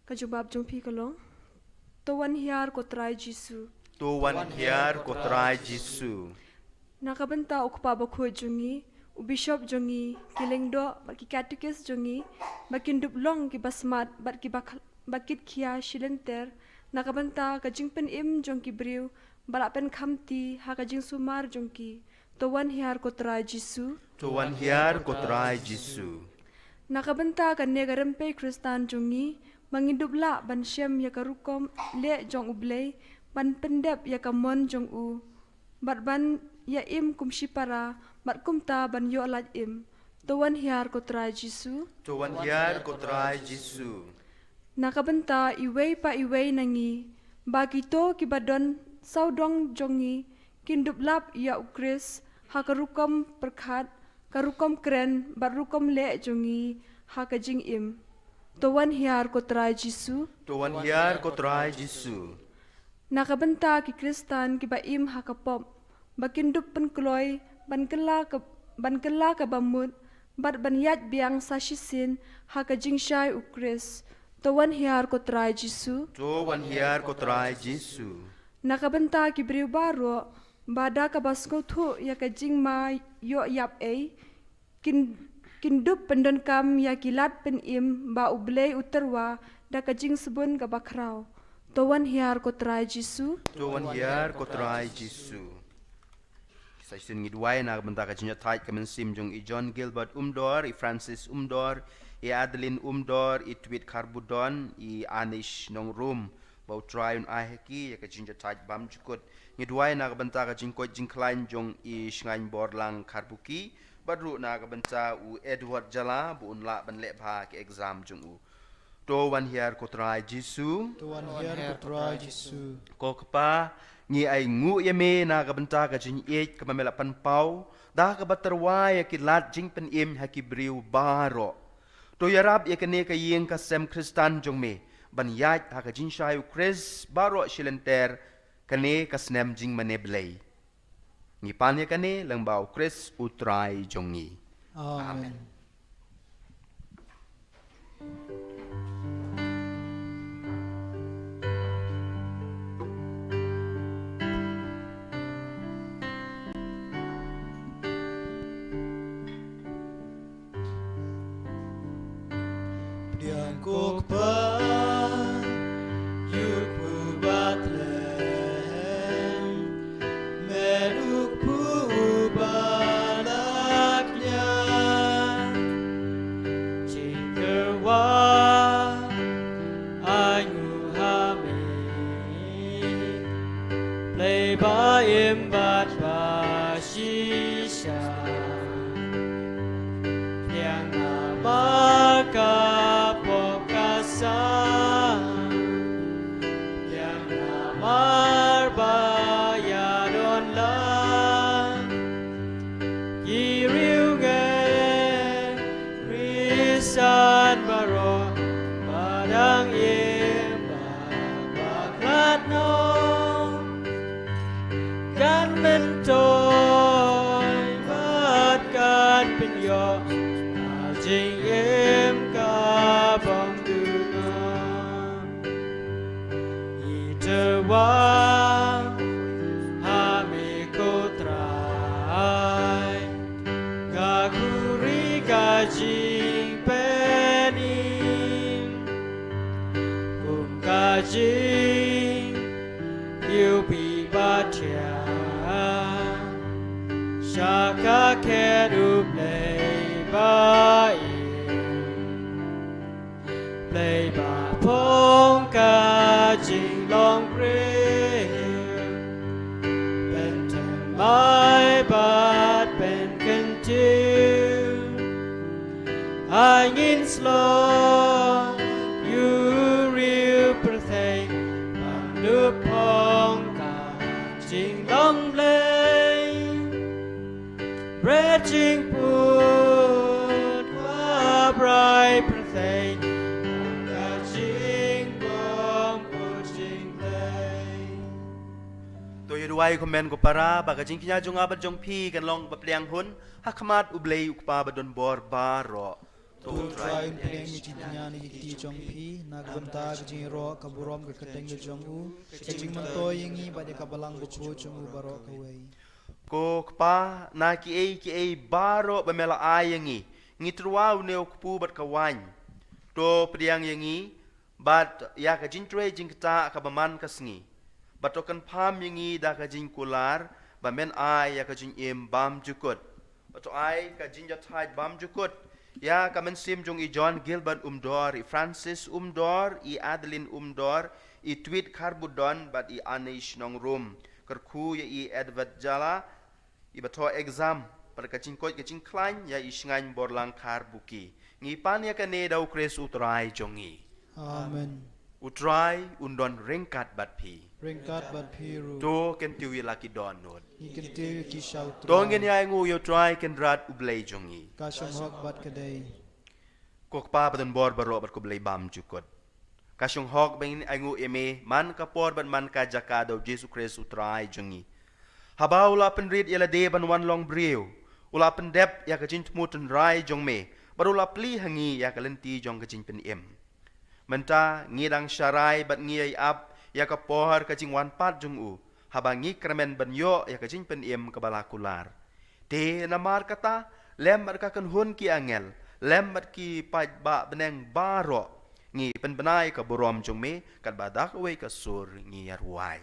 Ka jubab jong phi ka long: To wan hiar ko Trai Jisu. To wan hiar ko Trai Jisu. Na ka bynta u Kpa Bakhuid jong ngi, u Bishop jong ngi, ki lyngdoh bad ki katekis jong ngi, ba kin dup long kiba smat bad kiba kh-, ba kit khia shilynter, na ka bynta ka jingpynim jong ki briew ba la pynkham ti ha ka jingsumar jong ki. To wan hiar ko Trai Jisu. To wan hiar ko Trai Jisu. Na ka bynta kane ka rympei Khristan jong ngi, ba ngin dup lah ban shem ïa ka rukom leh jong U Blei, ban pyndep ïa ka mon jong u, bad ban ïa im kum shipara, bad kumta ban ïoh lait im. To wan hiar ko Trai Jisu. To wan hiar ko Trai Jisu. Na ka bynta iwei pa iwei na ngi, ba kito kiba don sawdong jong ngi kin dup lap ïa U Khrist ha ka rukom pyrkhat, ka rukom kren bad rukom leh jong ngi ha ka jingim. To wan hiar ko Trai Jisu. To wan hiar ko Trai Jisu. Na ka bynta ki Khristan kiba im ha ka pop, ba kin dup pynkloi ban kylla ka, ban kylla kaba mut, bad ban ïaid biang sa shisien ha ka jingshai U Khrist. To wan hiar ko Trai Jisu. To wan hiar ko Trai Jisu. Na ka bynta ki briew baroh, ba da kaba sngewthuh ïa ka jingma ïoh ïap ei, kin, kin dup pyndonkam ïa ki lad pynim ba U Blei u tyrwa da ka jingsbun kaba khraw. To wan hiar ko Trai Jisu. To wan hiar ko Trai Jisu. Sa shisien ngi duwai na ka bynta ka jingïathait ka mynsiem jong i John Gilbert Umdor, i Francis Umdor, i Adeline Umdor, i Twit Kharbudon, i Anish Nongrum, ba U Trai un ai ha ki ïa ka jingïathait bymjukut. Ngi duwai na ka bynta ka jingkoit jingkhlaiñ jong i Shngain Borlang Kharbuki, bad ruh na ka bynta u Edward Jala, ba un lah ban leh bha ki exam jong u. To wan hiar ko Trai Jisu. To wan hiar ko Trai Jisu. Ko Kpa, ngi ainguh ïa me na ka bynta ka jingïeit kaba me la pynpaw, da kaba tyrwa ïa ki lad jingpynim ha ki briew baroh. To ïarap ïa kane ka ïing ka sem Khristan jong me ban ïaid ha ka jingshai U Khrist baroh shilynter, kane ka snem jingmane Blei. Ngi pan ïa kane lyngba U Khrist U Trai jong ngi. Amen. Amen. Pdiang ko Kpa, ïa u kpu ba tlem, met u kpu ba la kñia. Jingkyrwa ai nguh ha me, Blei ba im bad ba shisha. Pdiang namar ka pop ka sa Ka jingim ka bym duna. Ïa tyrwa ha me ko Trai. Ka khuri ka jingpynim. Kum ka jing Ïa u phi ba thiah sha ka khet U Blei ba im. Blei ba phong ka jinglong briew. Pynthymmai bad pynkyntiew. Ai ngin slok ïa u riew pyrthei ban dup phong ka jinglong Blei. Bret jingput kwah brai pyrthei ka jingbym put jingblei. To ïa duwai kumne ko para ba ka jingkñia jong nga bad jong phi kan long ba pliang hun ha khmat U Blei U Kpa ba don bor baroh. To U Trai un pynïeng ïa ka jingkñia na ki kti jong phi na ka bynta ka jingïaroh ka burom ka kyrteng ka jong u, ka jingmyntoi ïa ngi bad ïa ka balang bakhuid jong u baroh kawei. Ko Kpa, na kiei kiei baroh ba me la ai ïa ngi, ngi tyrwa une u kpu bad ka waiñ. To pdiang ïa ngi bad ïa ka jingtrei jingktah kaba man ka sngi. Bad to kynpham ïa ngi da ka jingkular ba men ai ïa ka jingim bymjukut. Bad to ai ka jingïathait bymjukut ïa ka mynsiem jong i John Gilbert Umdor, i Francis Umdor, i Adeline Umdor, i Tweed Kharbudon bad i Anish Nongrum. Kyrkhu ïa i Edward Jala, i ba thoh exam bad ka jingkoit ka jingkhlaiñ ïa i Shngaiñ Borlang Kharbuki. Ngi pan ïa kane da U Khrist U Trai jong ngi. Amen. U Trai un don ryngkat bad phi. Ryngkat bad phi ruh. To kyntiew ïa la ki dohnud. Ngi kyntiew ïa ki sha U Trai. To ngin ïa ainguh ïa U Trai Kynrad U Blei jong ngi. Ka shong hok bad ka dei. Ko Kpa ba don bor baroh bad ko Blei bymjukut. Ka shong hok ba ngin ainguh ïa me man ka por bad man ka jaka da U Jisu Khrist U Trai jong ngi. Haba u la pynrit ïa lade ban wan long briew, u la pyndep ïa ka jingthmu tynrai jong me bad u la plie ha ngi ïa ka lynti jong ka jingpynim. Mynta ngi dang sharai bad ngi ïai ap ïa ka por ka jingwan pat jong u, haba ngi kyrmen ban ïoh ïa ka jingpynim kaba la kular. Te namar kata, lem bad ka kynhun ki angel, lem bad ki paidbah bneng baroh, ngi pynbna ïa ka burom jong me katba da kawei ka sur ngi ïa rwai.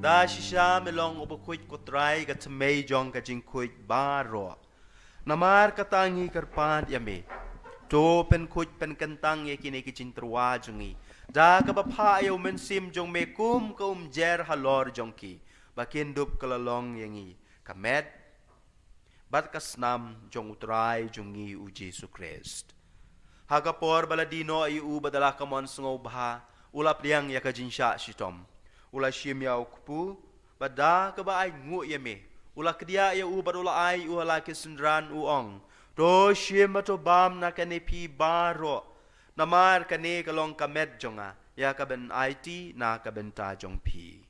Da shisha me long u bakhuid ko Trai, ka thymmei jong ka jingkhuid baroh. Namar kata ngi kyrpad ïa me. To pynkhuid pynkyntang ïa kine ki jingtyrwa jong ngi. Da kaba phah ïa u Mynsiem jong me kum ka umjer halor jong ki, ba kin dup ka la long ïa ngi ka met bad ka snam jong u Trai jong ngi u Jisu Khrist. Ha ka por ba la die noh ïa u bad da la ka mon sngewbha, u la pdiang ïa ka jingshah shitom. U la shim ïa u kpu, bad da kaba ainguh ïa me, u la kdiah ïa u bad u la ai ïa u ha la ki synran, u ong: To shim bad to bam na kane phi baroh, namar kane ka long ka met jong nga, ïa ka ban aiti na ka bynta jong phi.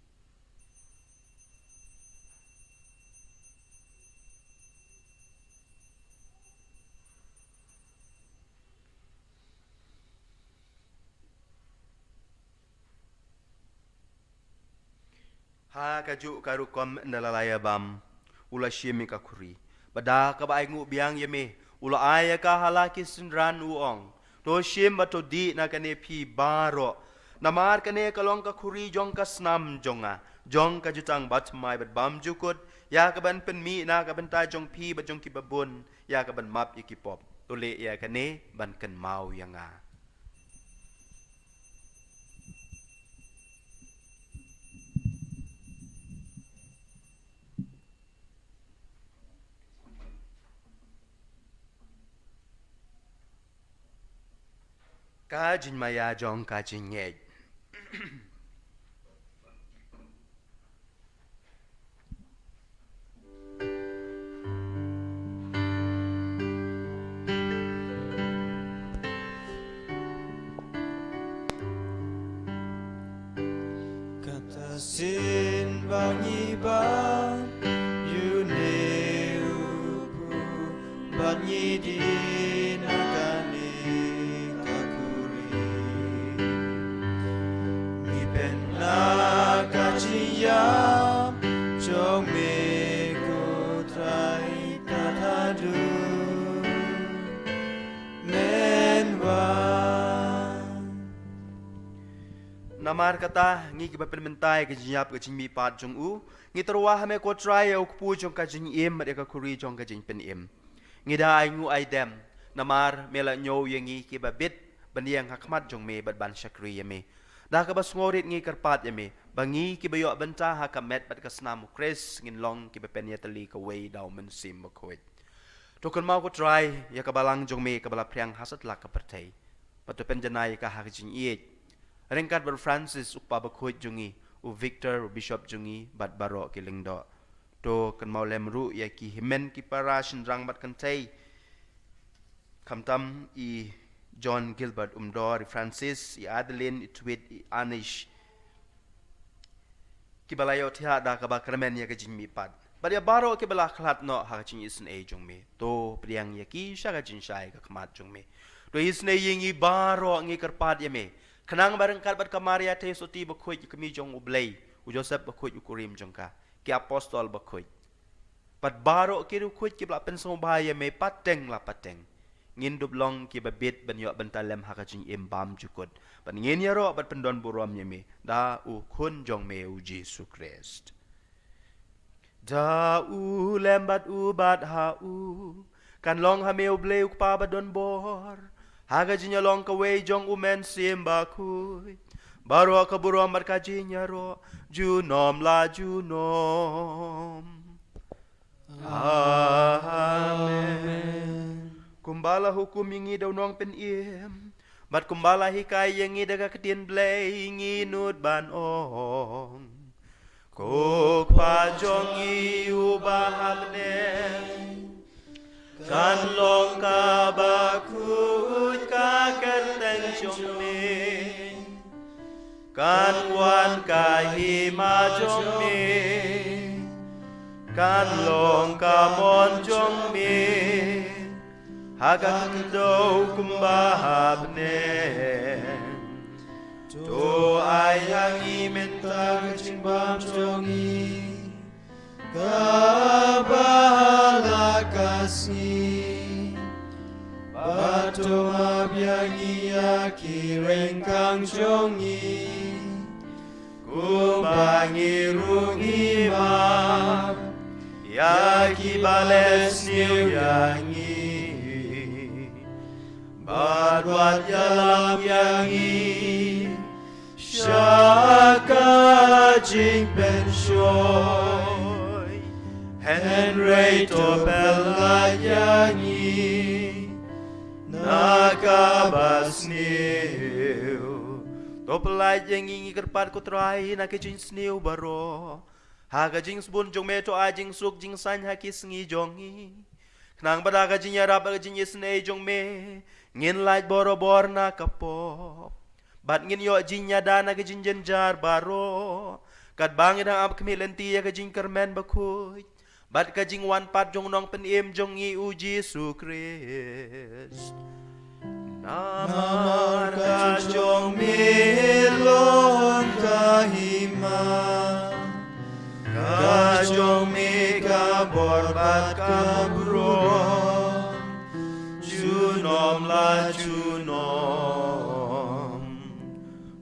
Ha kajuh ka rukom ynda la ïa bam, u la shim ïa ka khuri. Bad da kaba ainguh biang ïa me, u la ai ïa ka ha la ki synran, u ong: To shim bad to dih na kane phi baroh. Namar kane ka long ka khuri jong ka snam jong nga, jong ka jutang bathymmai bad bymjukut, ïa kaban pynmih na ka bynta jong phi bad jong kiba bun, ïa kaban map ïa ki pop. To leh ïa kane ban kynmaw ïa nga. Ka jingmaïa jong ka jingngeit. Kata sien ba ngi ban ïoh ne u phu, ban ngi dih na kane ka khuri. Ngi pynlah ka jingïap jong me ko Trai, tad haduh men wan. Namar kata, ngi kiba pynmynta ïa ka jingïap ka jingmihpat jong u, ngi tyrwa ha me ko Trai, ïa u kpu jong ka jingim bad ïa ka khuri jong ka jingpynim. Ngi da ainguh aidem, namar me la ñiew ïa ngi kiba bit ban ïeng ha khmat jong me bad ban shakri ïa me. Da kaba sngewrit ngi kyrpad ïa me ba ngi kiba ïoh bynta ha ka met bad ka snam u Khrist ngin long kiba pynïatylli kawei da u Mynsiem Bakhuid. To kynmaw ko Trai ïa ka balang jong me kaba la phriang ha satlak ka pyrthei, bad to pynjanai ïa ka ha ka jingïeit, ryngkat bad u Francis u kpa bakhuid jong ngi, u Victor u bishop jong ngi bad baroh ki lyngdoh. To kynmaw lem ruh ïa ki hynmen ki para shynrang bad kynthei, khamtam i John Gilbert Umdor, i Francis, i Adeline, i Tweed, i Anish, kiba la ïohthiah da kaba kyrmen ïa ka jingmihpat, bad ïa baroh kiba la khlad noh ha ka jingisynei jong me. To pdiang ïa ki sha ka jingshai ka khmat jong me. To isynei ïa ngi baroh, ngi kyrpad ïa me, khnang ba ryngkat bad ka Maria Theisotti bakhuid, ka kmie jong u Blei, u Joseph bakhuid u kurim jong ka, ki apostol bakhuid, bad baroh ki riewkhuid kiba la pynsngewbha ïa me pateng la pateng, ngin dup long kiba bit ban ïoh bynta lem ha ka jingim bymjukut, bad ngin ïaroh bad pyndonburom ïa me da u Khun jong me u Jisu Khrist. Da u lem bad u bad ha u kan long ha me u Blei u Kpa badonbor, ha ka jingïalong kawei jong u Mynsiem Bakhuid, baroh ka burom bad ka jingïaroh junom la junom. Amen. Kumba la hukum ïa ngi da u Nongpynim, bad kumba la hikai ïa ngi da ka ktien Blei, ngi nud ban ong: Ko Kpa jong ngi uba ha bneng, kan long kaba khuid ka kyrteng jong me. Kan wan ka hima jong me, kan long ka mon jong me, ha ka khyndew kumba ha bneng. To ai ha ngi mynta ka jingbam jong ngi, kaba ha la ka sngi, bad to map ïa ngi ïa ki ryngkang jong ngi, kumba ngi ruh ngi map ïa kiba leh sniew ïa ngi. Bad wat ïalam ïa ngi sha ka jingpynshoi, hynrei to pyllait ïa ngi na kaba sniew. To pyllait ïa ngi, ngi kyrpad ko Trai, na ka jingsniew baroh. Ha ka jingsbun jong me to ai jingsuk jingsaiñ ha ki sngi jong ngi, khnang ba da ka jingïarap bad ka jingisynei jong me, ngin lait borabor na ka pop, bad ngin ïoh jingïada na ka jingjynjar baroh, katba ngi dang ap khmih lynti ïa ka jingkyrmen bakhuid bad ka jingwan pat jong u Nongpynim jong ngi u Jisu Khrist. Namar ka jong me long ka hima, ka Ka jong me ka bor bad ka burom, junom la junom.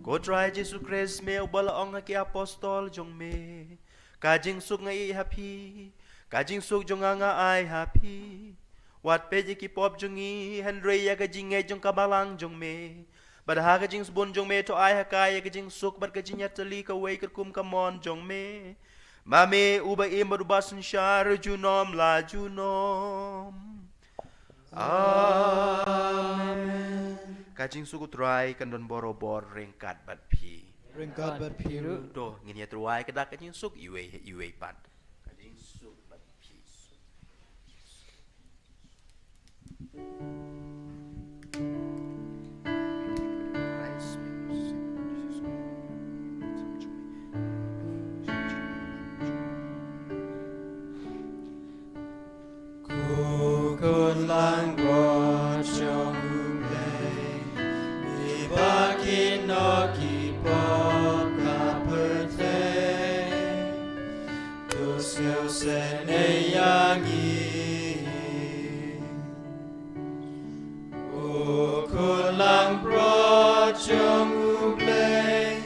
Ko Trai Jisu Khrist, me uba la ong ha ki apostol jong me, ka jingsuk nga ïeh ha phi, ka jingsuk jong nga nga ai ha phi. Wat peit ïa ki pop jong ngi, hynrei ïa ka jingngeit jong ka balang jong me. Bad ha ka jingsbun jong me to ai ha ka ïa ka jingsuk bad ka jingïatylli kawei katkum ka mon jong me. Ma me uba im bad uba synshar junom la junom. Amen. Ka jingsuk u Trai kan don bor bor ryngkat bad phi. Ryngkat bad phi ruh. To ngin ïa tyrwa ïa ka dak ka jingsuk iwei iwei pat. Ka jingsuk bad phi. Ko Khun Langbrot jong U Blei, me ba kit noh ki pop ka pyrthei, to sngewsih ïa ngi. Ko Khun Langbrot jong U Blei,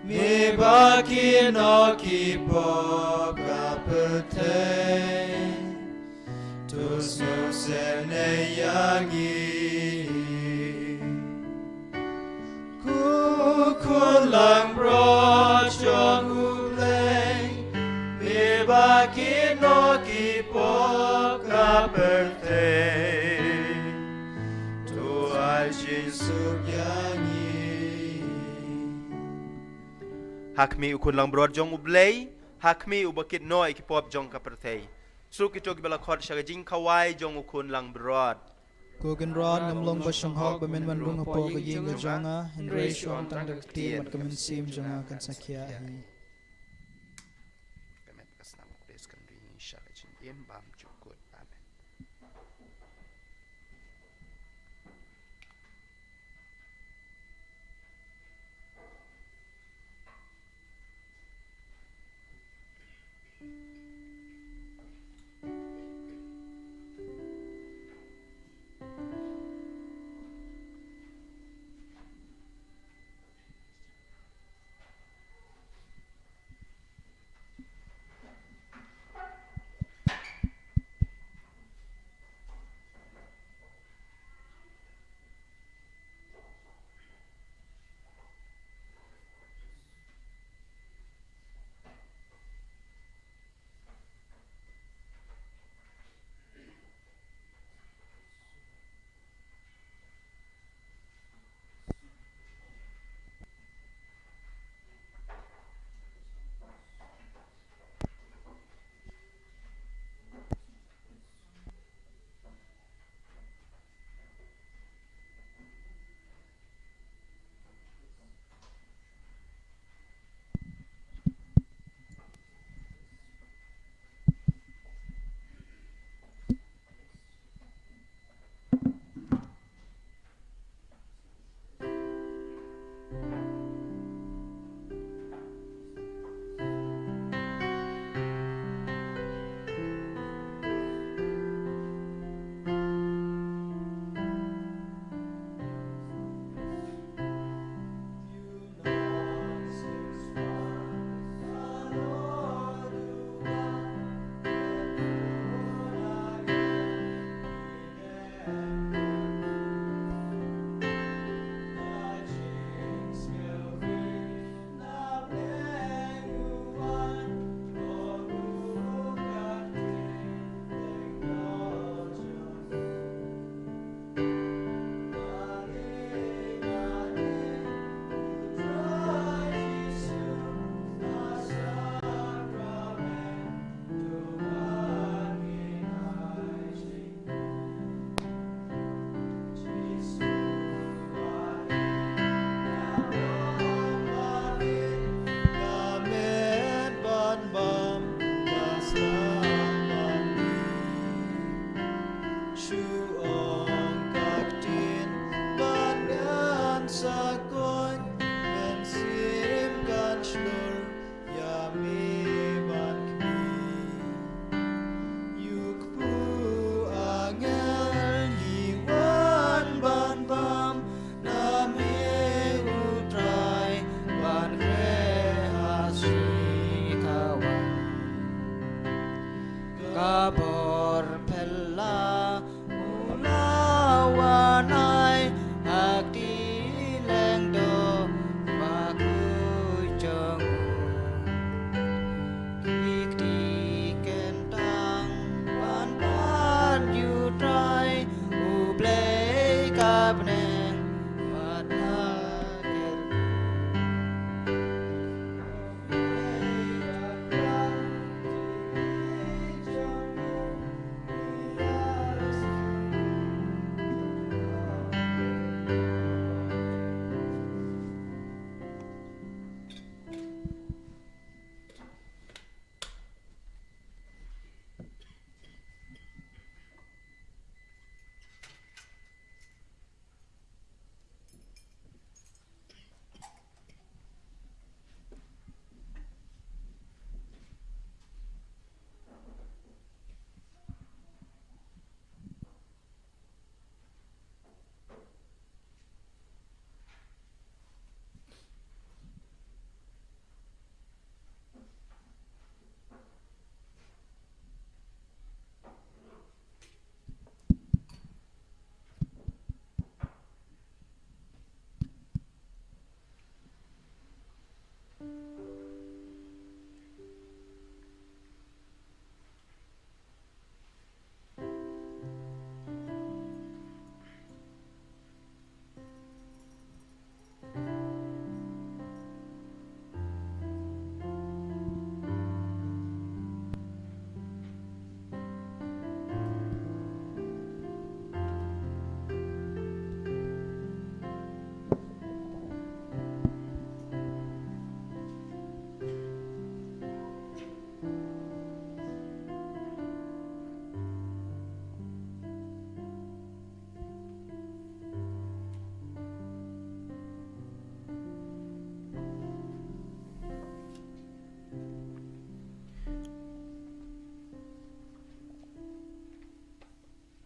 me ba kit noh ki pop ka pyrthei, to sngewsih ïa ngi. Ko Khun Langbrot jong U Blei, me ba kit noh ki pop ka pyrthei, to ai jingsuk ïa ngi. Ha khmih, U Khun Langbrot jong U Blei, ha khmih uba kit noh ïa ki pop jong ka pyrthei. Suk kito kiba la khot sha ka jingkhawai jong U Khun Langbrot. Ko Kynrad, ngam long ba shong hok ba men wan rung hapoh ka ïing ka jong nga, hynrei shu ong tang da ka ktien bad ka mynsiem jong nga kan sa khia hi. Ka met ka snam ka pdes kan ri sha ka jingim bymjukut. Amen.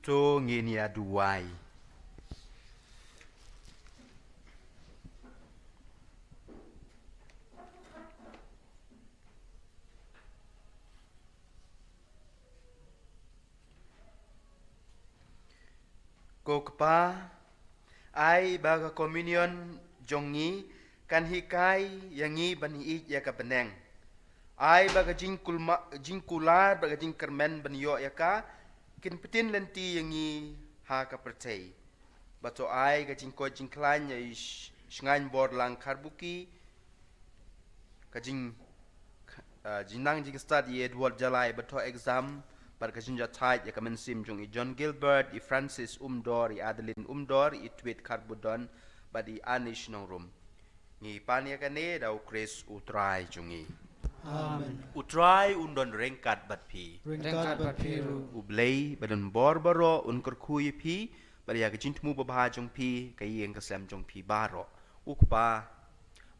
To ngin ïa duwai. Ko Kpa, ai ba ka communion jong ngi kan hikai ïa ngi ban ïeit ïa ka bneng. Ai ba ka jingkulma-, jingkular bad ka jingkyrmen ban ïoh ïa ka kin pyntin lynti ïa ngi ha ka pyrthei. Bad to ai ka jingkoit jingkhlaiñ ïa i sh-, shngaiñ bor lang Kharbuki, ka jing, ah, jingnang jingstad i Edward Jalai ba thoh exam, bad ka jingjahthait ïa ka mynsiem jong i John Gilbert, i Francis Umdor, i Adeline Umdor, i Twit Kharbudon, bad i Anish Nongrum. Ngi pan ïa kane da u Khrist u Trai jong ngi. Amen. U Trai un don ryngkat bad phi. Ryngkat bad phi ruh. U Blei ba don bor baroh un kyrkhu ïa phi, bad ïa ka jingthmu babha jong phi, ka ïing ka sem jong phi baroh. U Kpa,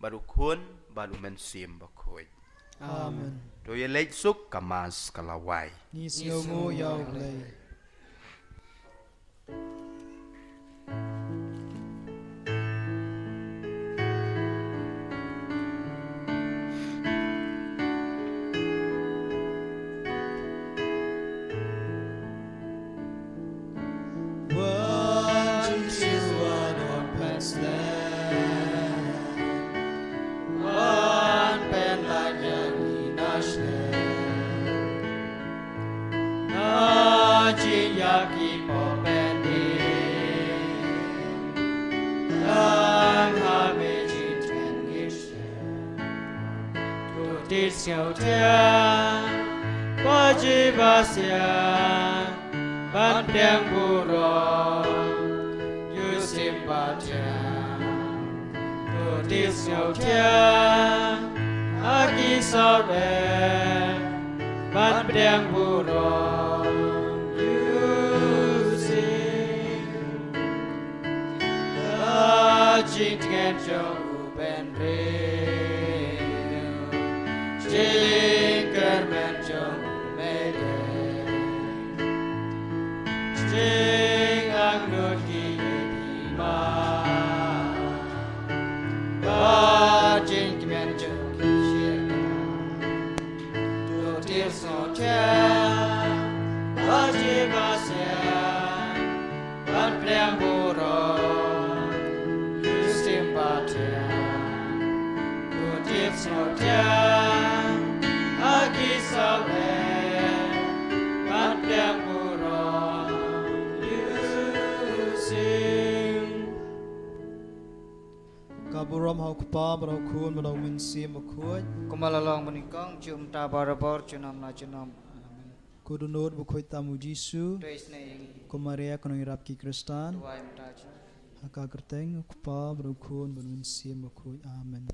bad u Khun, bad u Mynsiem Bakhuid. Amen. To ïa leit suk, ka Mass ka la wai. Ngi sngewnguh ïa u Blei. Wan Jisu wan ong pynslem, wan pynlait ïa ngi na shlem. Na jingïakhih pop pyndem, tang ha me jingtngen ngi shem. To tied sngewthiang, Baji Basian, ban pdiang burom ïa u Syiem Pathiang. To tied sngewthiang ha ki sawdong, ban pdiang burom ïa u Syiem. Da jingtngen jong u bynriew, jingkyrmen jong u Meidei, jingangnud ki ïit ki mat, bad jingkmen jong ki shyrkhei. To tied sngewthiang, Baji Basian, ban pdiang burom ïa u Syiem Pathiang. To tied sngewthiang ha ki sawdong, ban pdiang burom ïa u Syiem. Ka burom ha u Kpa, bad ha u Khun, bad ha u Mynsiem Bakhuid. Kumba la long banyngkong, junom ta barabor, junom la junom. Amen. Ko dohnud bakhuid tam u Jisu. To isynei ïa ngi. Ko Maria, ko nongïarap ki Khristan. Duwai mynta jong ngi. Ha ka kyrteng u Kpa, bad u Khun, bad u Mynsiem Bakhuid. Amen.